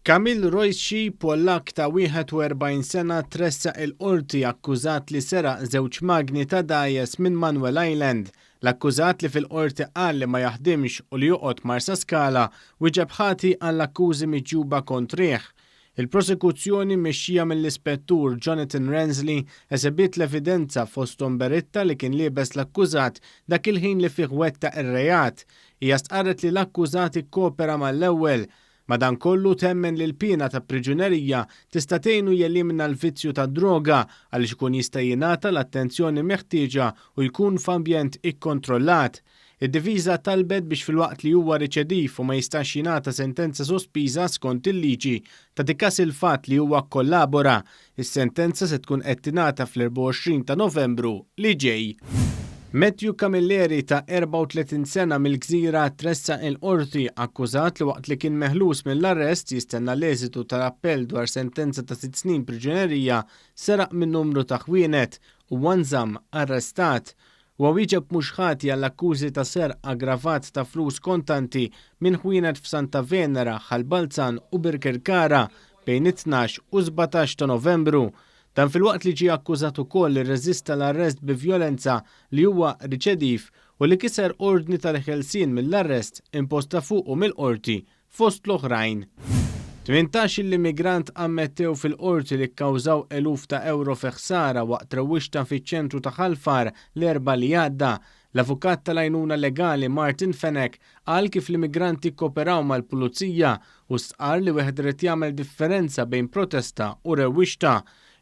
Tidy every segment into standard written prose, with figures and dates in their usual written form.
Kamil Rojsci, Pollakk ta' 41 sena tressaq il-Qorti akkużat li seraq żewġ magni ta' dgħajjes minn Manuel Island. L-akkużat li fil-Qorti qal li ma jaħdimx u li joqgħod Marsaskala wieġeb ħati għall-akkużi miġjuba kontrih. Il-prosekuzzjoni mmexxija mill-Ispettur Jonathan Ransley esebiet l-evidenza fosthom beritta li kien liebes l-akkużat dak il-ħin li fih wettaq ir-reat. Hija stqarret li l-akkużat ikkopera mal-ewwel. Madankollu temmen li l-piena ta' priġunerija tista' tgħinu jelimina l-vizzju tad-droga għaliex ikun jista' jingħata l-attenzjoni meħtieġa u jkun f'ambjent ikkontrollat. Id-difiża talbet biex filwaqt li huwa riċediv u ma jistax jingħata sentenza sospiża skont il-liġi, tagħti kas il-fatt li huwa kkollabora. Is-sentenza se tkun qed tingħata fl-24 ta' Novembru li ġej. Matthew Camilleri ta' 34 sena mill-Gżira tressaq il-Qorti akkużat li waqt li kien meħlus mill-arrest jistenna l-eżitu tal-appell dwar sentenza ta' sitt snin priġunerija seraq minn numru ta' ħwienet u nżamm arrestat. Huwa wieġeb mhux ħati għall-akkużi ta' serq aggravat ta' flus kontanti minn ħwienet f'Santa Venera, Ħal Balzan u Birkirkara bejn it-12 u 17 ta' Novembru. Dan filwaqt li ġie akkużat ukoll li rreżista l-arrest bi vjolenza li huwa riċediv u li kiser ordni tal-ħelsien mill-arrest imposta fuqu mill-Qorti fost l-oħrajn. 18-il immigrant ammettew fil-Qorti li kkawżaw eluf ta' ewro fi ħsara waqt rewwixta fiċ-ċentru ta' Ħal Far l-Erbgħa li għadda. L-avukat tal-għajnuna legali Martin Fenech qal kif l-immigranti kkoperaw mal-pulizija u stqarr li wieħed irid jagħmel differenza bejn protesta u rewwixta.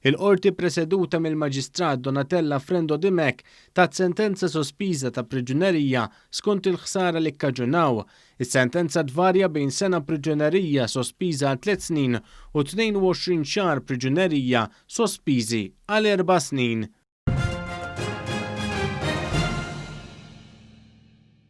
Il-Qorti preseduta mill-Maġistrat Donatella Frendo Dimech tat sentenza sospiża ta' priġunerija skont il-ħsara li kkaġunaw. Is-sentenza tvarja bejn sena priġunerija sospiża għal tliet snin u 22 xahar priġunerija sospiżi għal erba' snin.